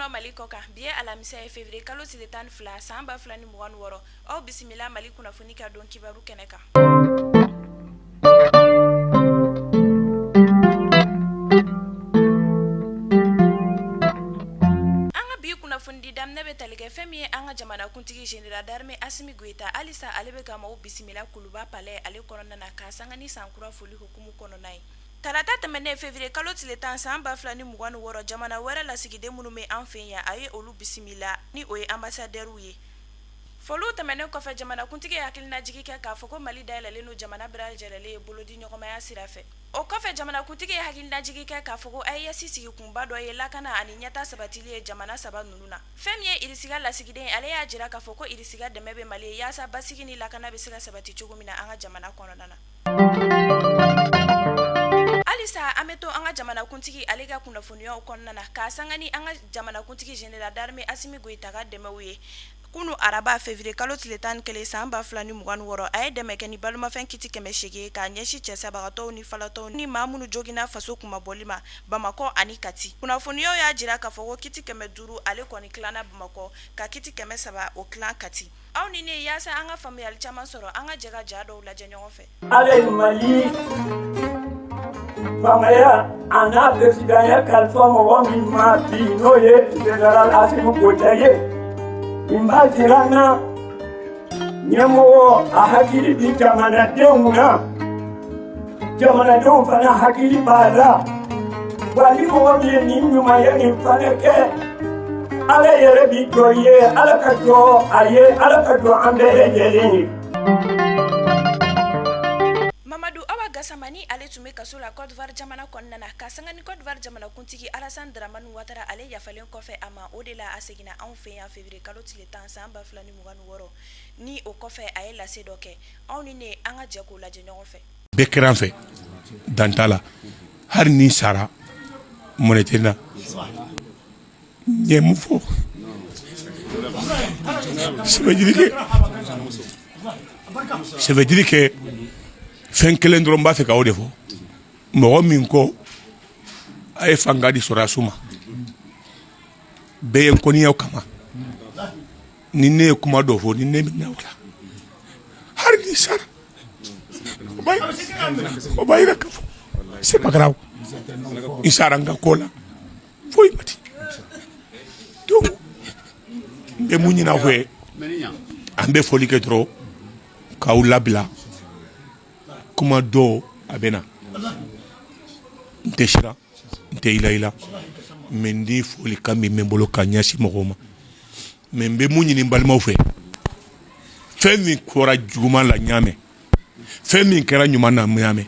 kɔnɔ, Mali kɔ kan, bi ye alamisa ye, février kalo tile 12 san 2026. Aw bisimila Mali kunnafoni ka don kibaru kɛnɛ kan. An ka bi kunnafonidi daminɛ bɛ tali kɛ fɛn min ye an ka jamanakuntigi général d'armée Asimi Goyita, halisa ale bɛ ka maaw bisimila Kuluba palais ale kɔnɔna na, k'a sanga ni sankura foli hukumu kɔnɔna ye. Tarata tɛmɛnen février kalo tile 10 san 2026, jamana wɛrɛ lasigiden minnu bɛ an fɛ yan, a ye olu bisimila ni o ye ambassadeurw ye. Foliw tɛmɛnen kɔfɛ, jamanakuntigi ye hakilinajigi kɛ k'a fɔ ko Mali dayɛlɛlen don jamana bɛɛ lajɛlen ye bolodi ɲɔgɔnmaya sira fɛ. O kɔfɛ, jamanakuntigi ye hakilinajigi kɛ k'a fɔ ko AES sigikunba dɔ ye lakana ani ɲɛtaa sabatili ye jamana saba ninnu na. Fɛn min ye Irisi ka lasigiden ye, ale y'a jira k'a fɔ ko Irisi ka dɛmɛ bɛ Mali ye yaasa basigi ni lakana bɛ se ka sabati cogo min na an ka jamana kɔnɔna na. Halisa an bɛ to an ka jamanakuntigi ale ka kunnafoniyaw kɔnɔna na, k'a sanga ni an ka jamanakuntigi général d'armée Asimi Goyita ka dɛmɛw ye. Kunun araba février kalo tile 11 san 2026, a ye dɛmɛ kɛ ni balomafɛn kiti 800 ye k'a ɲɛsin cɛsabagatɔw ni falatɔw ni maa minnu joginna faso kunmabɔli ma Bamakɔ ani Kati. Kunnafoniyaw y'a jira k'a fɔ ko kiti 500 ale kɔni tilanna Bamakɔ, ka kiti 300 o tilan Kati. Aw ni ne, yaasa an ka faamuyali caman sɔrɔ, an ka jɛ ka ja dɔw lajɛ ɲɔgɔn fɛ. Ala ye Mali faamaya a n'a peresidanya kalifa mɔgɔ min ma bi, n'o ye général Asimi Goyita ye, nin b'a jira an na ɲɛmɔgɔ a hakili bi jamanadenw na, jamanadenw fana hakili b'a la. Wa ni mɔgɔ min ye nin ɲumanya nin fana kɛ, Ala yɛrɛ bi jɔ i ye, Ala ka jɔ a ye, Ala ka jɔ an bɛɛ lajɛlen ye. Mamadu Awa Gasama ni ale tun bɛ kaso la Côte d'Ivoire jamana kɔnɔna na, ka sanga ni Côte d'Ivoire jamanakuntigi Alassane Dramane Ouattara ale yafalen kɔfɛ a ma, o de la a seginna anw fɛ yan février kalo tile 10 san 2026. Ni o kɔfɛ, a ye lase dɔ kɛ. Aw ni ne, an ka jɛ k'o lajɛ ɲɔgɔn fɛ. Bɛɛ kɛra an fɛ, dan t'a la. Hali ni sara, mɔnɛ tɛ n na. N ye mun fɔ? Ça veut dire que fɛn kelen dɔrɔn b'a fɛ ka o de fɔ. Mɔgɔ min ko a ye fanga di sɔrɔdasiw ma, bɛɛ ye n kɔniyaw kama. Ni ne ye kuma dɔ fɔ, ni ne bɛ la, hali ni sara, o b'a jira ka fɔ c'est pas grave, i sara n ka ko la, foyi ma ti. Donc n bɛ mun ɲini aw fɛ? An bɛ foli kɛ dɔrɔn k'aw labila. Kuma dɔw a bɛ na, n tɛ siran, n tɛ yilayila, mais n di folikan min bɛ n bolo ka ɲɛsin mɔgɔw ma. Mais n bɛ mun ɲini n balimaw fɛ? Fɛn min kɛra juguman la, n y'a mɛn. Fɛn min kɛra ɲuman na, n y'a mɛn.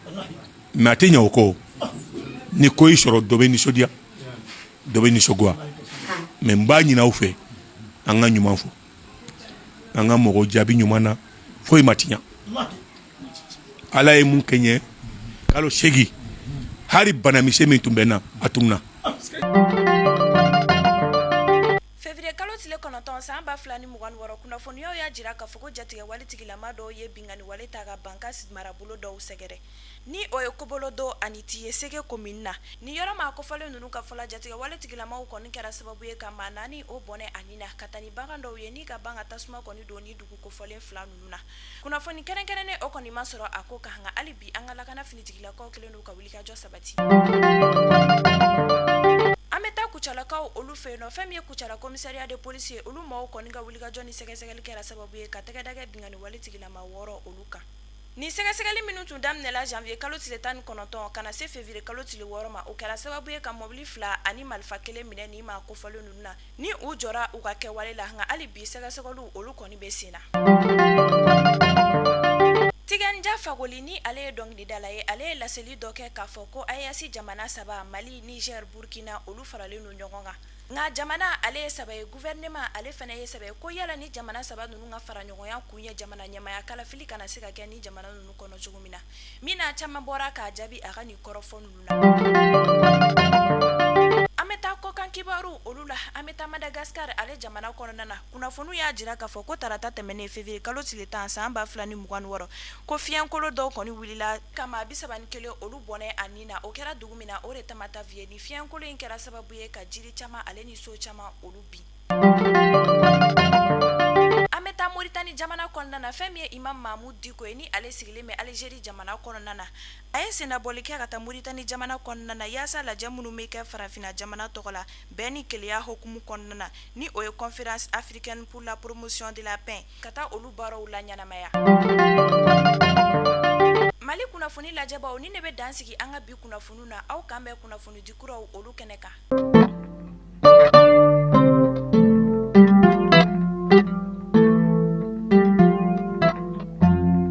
Mais a tɛ ɲɛ o kɔ. Ni ko y'i sɔrɔ, dɔ bɛ nisɔndiya, dɔ bɛ nisɔngoya. Mais n b'a ɲini aw fɛ, an ka ɲuman fɔ, an ka mɔgɔw jaabi ɲuman na. Foyi ma ti ɲa. Ala ye mun kɛ n ye kalo 8, hali banamisɛn min tun bɛ n na, a tununna. Février kalo tile 9 san 2026, kunnafoniyaw y'a jira k'a fɔ ko jatigɛwale tigilama dɔw ye binkanni wale ta ka Bankass marabolo dɔw sɛgɛrɛ, ni o ye Kobolodo ani Tiyesege commune na. Ni yɔrɔ maa kofɔlen ninnu ka fɔ la, jatigɛwale tigilamaw kɔni kɛra sababu ye ka maa 4 o bɔnɛ a ni na, ka taa ni bagan dɔw ye, ni ka ban ka tasuma kɔni don ni dugu kofɔlen fila ninnu na. Kunnafoni kɛrɛnkɛrɛnnen o kɔni ma sɔrɔ a ko kan, nka hali bi an ka lakana finitigilakaw kɛlen don ka wulikajɔ sabati. An bɛ taa Kucalakaw olu fɛ yen nɔ. Fɛn min ye Kucala commissariat de police ye, olu maaw kɔni ka wulikajɔ ni sɛgɛsɛgɛli kɛra sababu ye ka tɛgɛ da kɛ binkanni wale tigilama 6 olu kan. Ni sɛgɛsɛgɛli minnu tun daminɛla janvier kalo tile 19 ka na se février kalo tile 6 ma, o kɛra sababu ye ka mɔbili fila ani marifa kelen minɛ ni maa kofɔlen ninnu na, ni u jɔra u ka kɛwale la. Nka hali bi sɛgɛsɛgɛliw olu kɔni bɛ sen na. Tiken Jah Fakoly, ni ale ye dɔnkilidala ye, ale ye laseli dɔ kɛ k'a fɔ ko AES jamana saba, Mali, Niger, Burkina, olu faralen don ɲɔgɔn kan. Nka jamana ale ye saba ye, gouvernement ale fana ye saba ye. Ko yala ni jamana saba ninnu ka fara ɲɔgɔnya kun ye jamana ɲɛmaaya kalafili kana se ka kɛ ni jamana ninnu kɔnɔ cogo min na? Min na caman bɔra k'a jaabi a ka nin kɔrɔfɔ ninnu na. An bɛ taa kɔkan. kibaru olu la, an bɛ taa Madagascar ale jamana kɔnɔna na. Kunnafoniw y'a jira k'a fɔ ko tarata tɛmɛnen février kalo tile 10 san 2026, ko fiɲɛkolo dɔw kɔni wulila ka maa 31 olu bɔnɛ a ni na. O kɛra dugu min na, o de Tamatave ye. Ni fiɲɛkolo in kɛra sababu ye ka jiri caman ale ni so caman olu bin. An bɛ taa Moritani jamana kɔnɔna na. Fɛn min ye Imam Mahmoud Dicko ye, ni ale sigilen bɛ Algérie jamana kɔnɔna na, a ye sennabɔli kɛ ka taa Moritani jamana kɔnɔna na yaasa lajɛ minnu bɛ kɛ farafinna jamana tɔgɔ la bɛn ni kelenya hukumu kɔnɔna na, ni o ye Conférence africaine pour la promotion de la paix, ka taa olu baaraw la ɲɛnamaya. Mali kunnafoni lajɛbaw, ni ne bɛ dan sigi an ka bi kunnafoniw na. Aw kan bɛ kunnafoni di kuraw olu kɛnɛ kan.